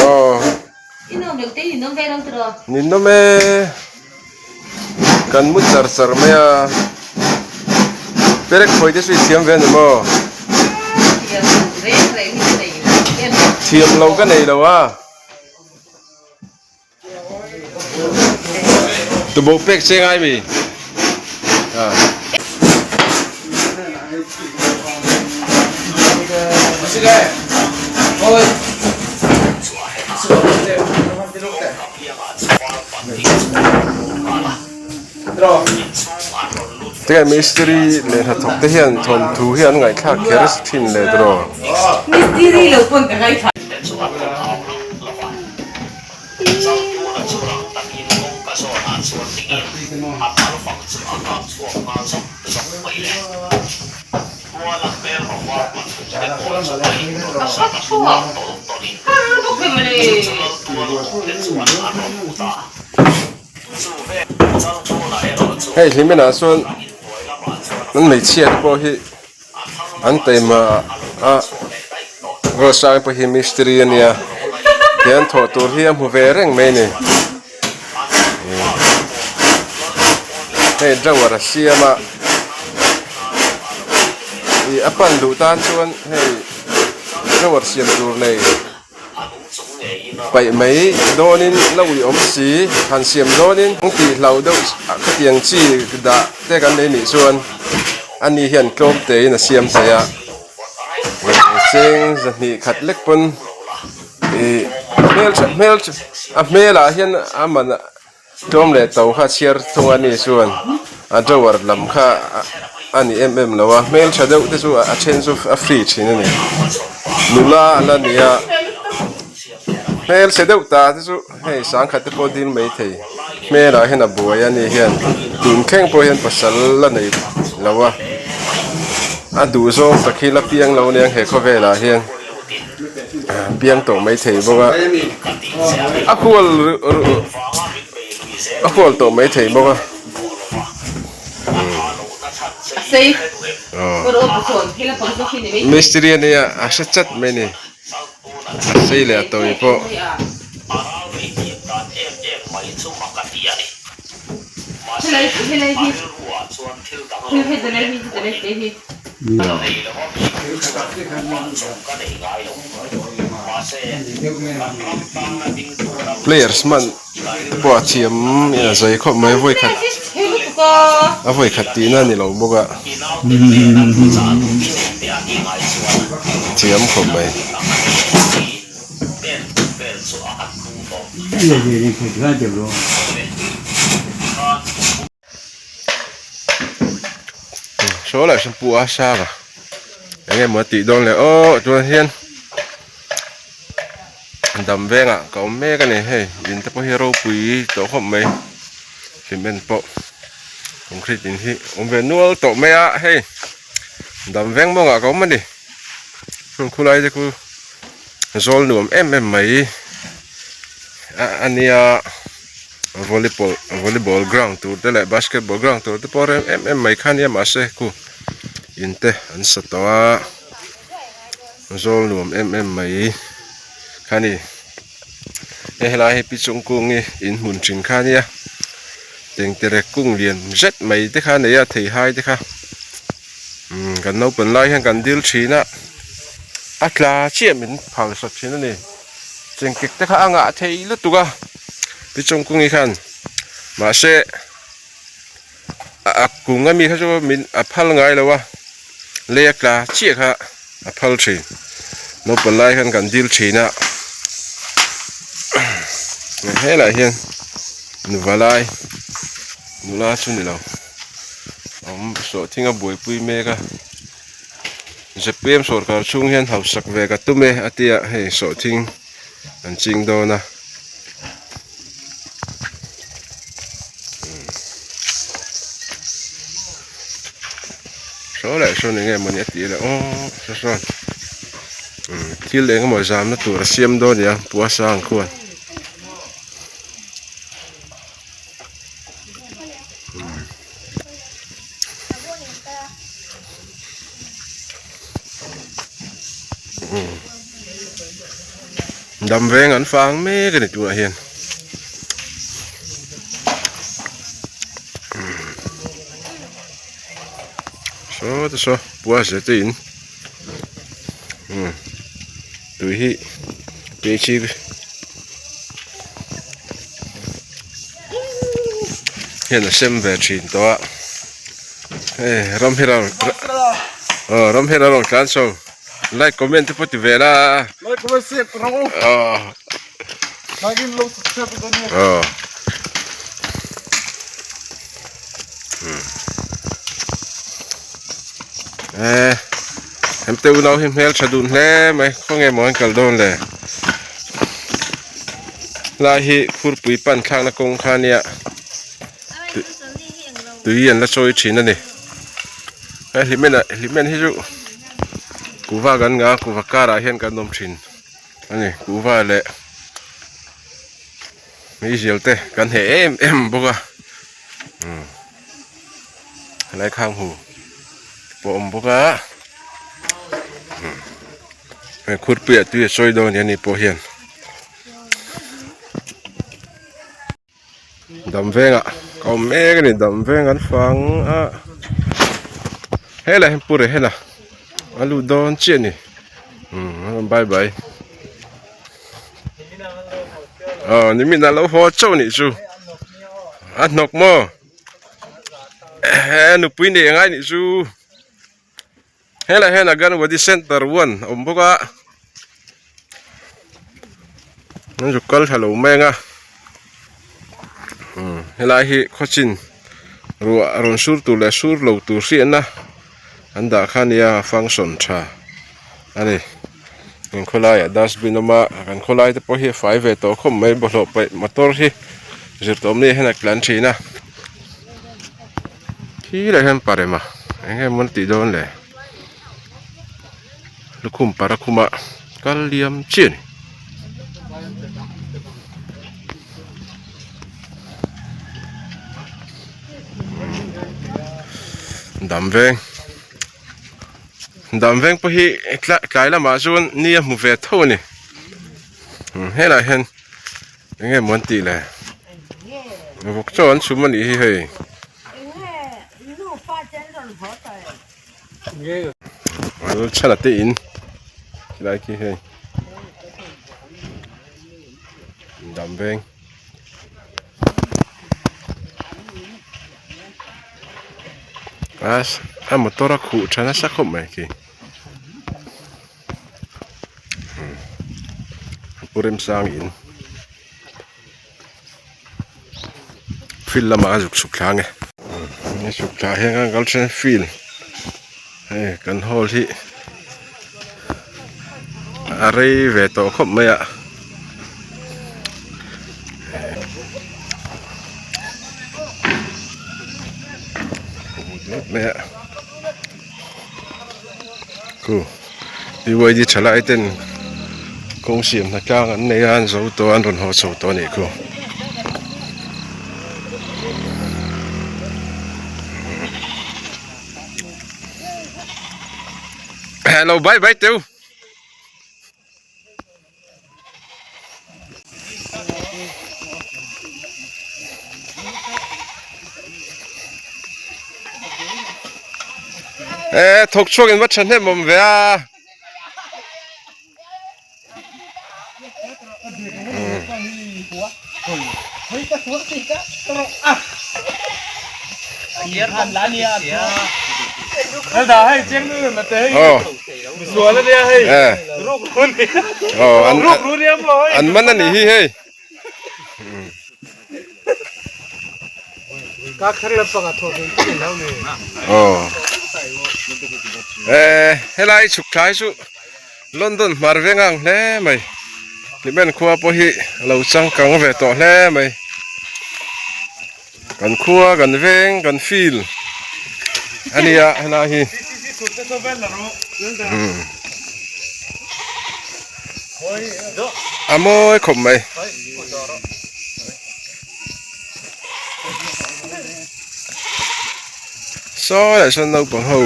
Aw. Ninawm e. Kan mu char char mai a. Perek khawi te chu i thiam ve a ni maw? Thiam lo ka nei lo a. Tuboh pek che ngai mi? Tinge mistiri leh hnathawk te hian thawnthu hi an ngaihthlak kher thin le tiraw? Mistiri lo pawn ka ngaithla. Hei hlimin ah chuan an hmeichhia te pawh hi an taima a gold sang pawh hi mistiri a nia tihian thawh tur hi a hmu ve reng mai a ni hei drawer a siam a ih a pan duh tan chuan hei drawer siam tur nei. Paih mai dawnin la ui awm si, han siam dawnin ang tih hlau deuh khatiang chi dah te kan nei nih chuan ani hian tlawm tein a siam thei a, cheng zahnih khat lek pawn ih hmeltha hmeltha a hmelah hian a man tlawm leh to kha chhiar thung a ni chuan a drawer lam kha a ni em em lo a hmeltha deuh te chu a then chu a free thin a ni nula a la ni a hmelchhe deuh ta te chu hei sangkhat te pawh dil mai thei hmelah hian a buai a ni hian tun thleng pawh hian pasal la nei lo a a duh zawng tak hi la piang lo aniang he khawvelah hian. Piang tawh mai thei bawk a a hual a hual tawh mai thei bawk a mistiri a nia a hre chat mai a ni a sei leh a tawi pawh. Players hman te pawh a thiam in a zai khawp mai vawi khat a vawi khat tihna a ni lo bawk a thiam khawp mai. Saw lah sawn pu a sang a eng emaw a tih dawn leh aw chuan hian dam vengah ka awm mek a ni hei in te pawh hi ropui tawh khawp mai cement pawh concrete in hi awm ve nual tawh mai a hei dam veng mawngah ka awm a ni hmun khulai te khu zawl nuam em em mai a nia. Volleyball volleyball ground tur te leh basketball ground tur te pawh rem em em mai kha ania mahse khu in te an sa tawh a zawl nuam em em mai kha ni hei helai hi pi chungkung hi in hmun thin kha ania tengtere kung lian zet mai te kha a nei a theihai te kha umm kan naupang lai hian kan dil thin a a tla chiah min phal sak thin a ni. Chengkek te kha a ngah thei lutuk a ti chungkungi khan mahse a kung ami kha chu min a phal ngai lo a lei a tla chiah kha a phal thin naupang lai khan kan dil thin a helai hian nuva lai nula chu ni lo a awm sawhthing a buaipui mek a. Zpm sawrkar chhung hian hausak ve ka tum e a tia hei sawhthing an ching dawn a. Saw leh sawn enge mawni a tih le aw saw sawn thil eng emaw zamna tur a siam dawn a nia puasang khuan. Dam veng an fang mek a ni tunah hian. Saw te saw pua ze te in umm tui hi tui chi hian a sem ve thin tawh a hei ram hi aw ram hi a rawn tlan chho. Like comment te pawh ti ve la. Like comment share ka rawng. Aw. Like in lo subscribe ka ni. Aw. Eh. Hem te unau hi hmel tha dun hle mai khaw nge maw an kal dawn le. Lai hi khurpui pan thlakna kawng kha nia. Tui an la chawi thin a ni. He hlimen ah hlimen hi chu kuhva kan ngah a kuhva karah hian kan awm thin a ni kuhva leh meizial te kan heh em em bawk a umm helai khang hu pawh a awm bawk a umm hei khurpuiah tui a chawi dawn a ni ani pawh hian. Dam vengah ka awm mek a ni dam veng an fang a helai hian pu Rehena a lut dawn chiah a ni umm bye bye aw nimin ah lo haw chauh a nih chu a hnawk maw eh nupui nei angai a nih chu. Helai hian Anganwadi Center one a awm bawk a an zuk kal thla lo mai ang a umm helai hi khawchin ruah rawn sur tur leh sur lo tur hriatna an dah kha ania function tha a ni kan khawlaiah dustbin a awm a kan khawlai te pawh hi a fai ve tawh khawp mai bawlhhlawh paih motor hi zir tawh mi hian a tlan thin a. Khi lah hian parem a eng nge maw tih dawn le lukhum para khuma kal liam chiah a ni. Dam veng dam veng pawh hi tlai lamah chuan ni a hmu ve tho a ni helaiah hian. Enge maw an tih le? Vawk chaw an chhum a nih hi hei. Al chhan a te in khilai khi hei. Dam veng. A motor a khuh tha nasa khawp mai khi. Pu Remsang in field lamah a zuk chhuk thla ange a chhuk thla hian kan kal then field hei kan hall hi a rei ve tawh khawp mai a. Khu BYD thalai ten kawng siam hna tlang an nei a an zo tawh a an rawn haw chho tawh a nih khu. Hello bye bye teu. Eh thawk chhuak in va thahnem awm ve a. An man a nih hi hei. Helai chhuk thlai chu London hmar veng ang hle mai. Hlimen khua pawh hi a lo changkang ve tawh hle mai. Kan khua kan veng kan field a nia helai hi. A mawi khawp mai. Saw leh sawn naupang ho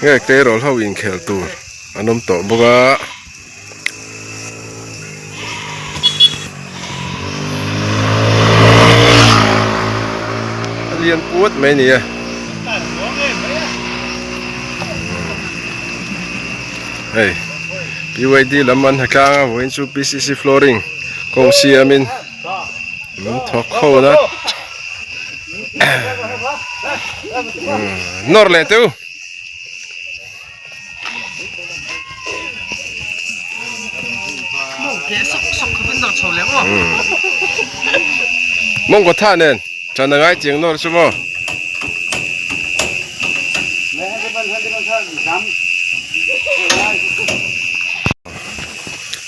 nge tleirawl ho inkhel tur an awm tawh bawk a. uat mai a ni a. Hei BYD lam an ha tlang a vawiin chu PCC flooring kawng siamin an thawk ho na nawr leh teu. Mawngkaw tha nen ṭan a ngai chiang nawr chu maw.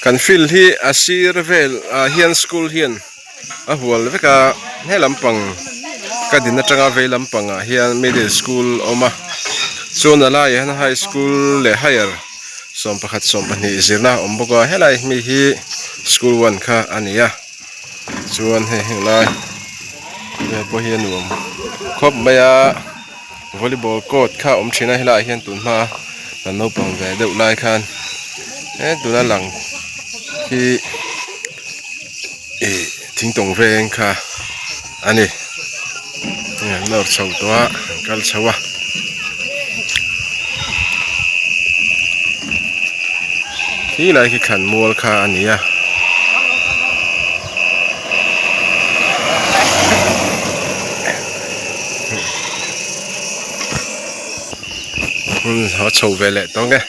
Kan field hi a sir vel ah hian school hian a hual vek a he lampang ka din atanga vei lampang ah hian middle school a awm a chuan a laiah hian high school leh higher 11 12 zirna a awm bawk a helai mi hi school one kha a ni a chuan hei heng lai vel pawh hi a nuam khawp mai a volleyball court kha a awm thin a helaiah hian tun hma kan naupang ve deuh lai khan he tuna lang hi ih thingtawng veng kha a ni hei an nawr chho tawh a an kal chho a. Khi lai khi thlan mual kha a ni a. Hmun a chho ve leh tawng e.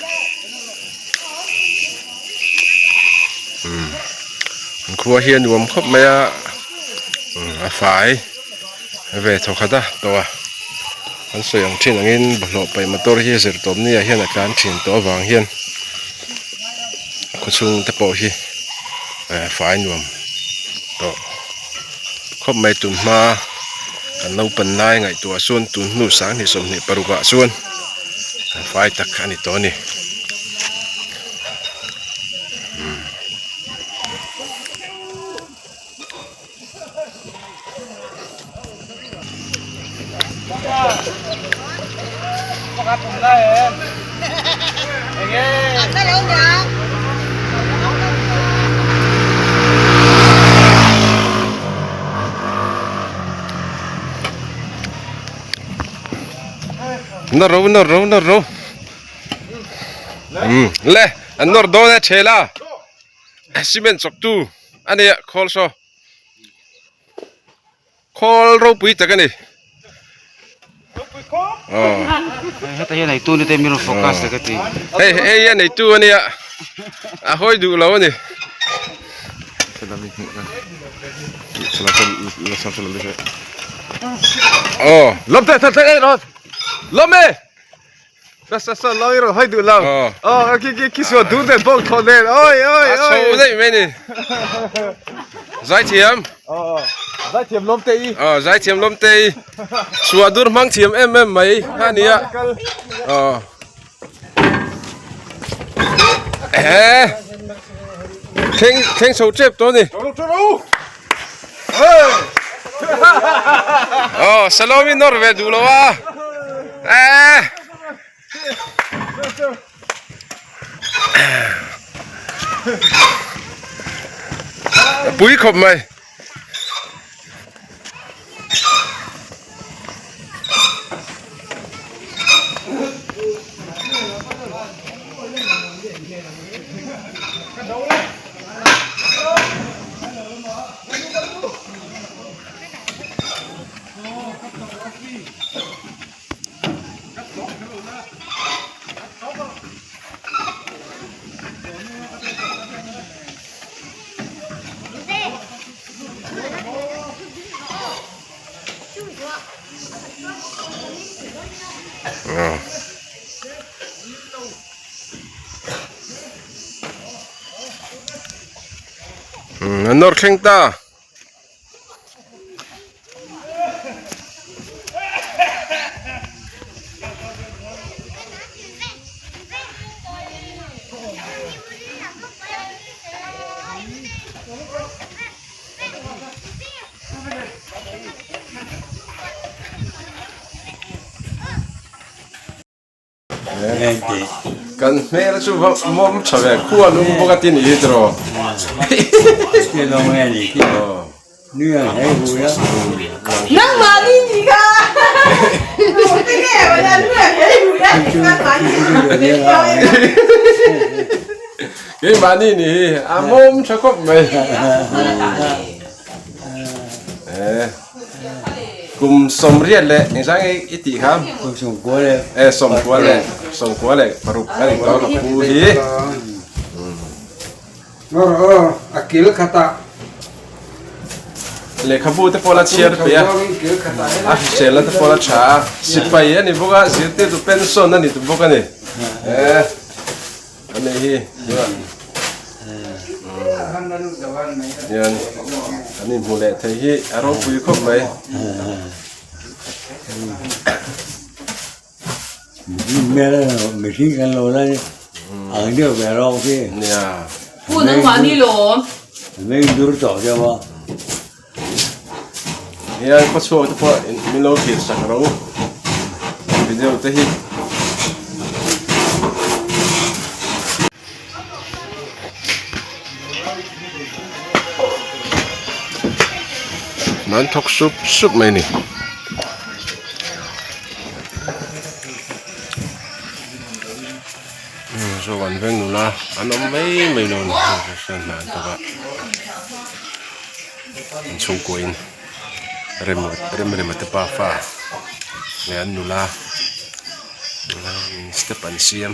Umm an khua hi a nuam khawp mai a umm a fai ve thaw khat a tawh a an sawi ang thin angin bawlhhlawh paih motor hi zir tawp ni ah hian a tlan thin tawh avang hian khawchhung te pawh hi fai nuam tawh khawp mai tun hma kan naupan lai ngaihtuah chuan tun hnu sanghnih 26 ah chuan fai tak a ni tawh a ni. Nawr ro nawr ro nawr ro umm le an nawr dawn e thela cement chawk tu a nia khawl saw khawl ropui tak a ni aw heta hian eitu ni te min rawn focus ta ka ti hei hei hian eitu a nia a hawi duh lo a ni. Aw lawm e. Sa sa sa lo i rawn hawi duh lo. Aw khi khi khi suah duh nen bawk thaw nen oi oi oi. A chho daih mai ni. Zaithiam. Aw zaithiam lawm te i. Aw zaithiam lawm te i. Suah dur hmang thiam em em mai kha nia. Aw. Ehe. Thleng thleng chho tep tawh ni. Aw Salomi nawr ve duh lo a eh pui khawp mai. An nawr thleng ta. Kan hmel chu va mawm tha ve khua lung bawk a ti ni hi tiraw. Nangmah ni ni kha. Keimahni ni hi a mawm tha khawp mai. Kum sawmriat leh engzah nge i tih kha? Kum sawmkua leh. E sawmkua leh sawmkua leh paruk a ni tawh ka pu hi. Aw aw a kil khatah. Lehkhabu te pawh la chhiar peih a, a hriselna te pawh la tha a, sipai a ni bawk a, zirtirtu pension a ni tu bawk a ni. E a ni hi hian an inhmu leh thei hi a ropui khawp mai. Mihring kan lo la ang deuh ve rawk hi. Nia. Pu nangmah ni lawm. Mei dur tawh deuh a. Hian khawchhuak te pawh min lo thlir sak ro video te hi. Nan thawk sup sup mai a ni. Saw an veng nula an awm mai mai lo a ni hna an thawk a an chhungkua in rem rem a te pafa leh an nula step an siam.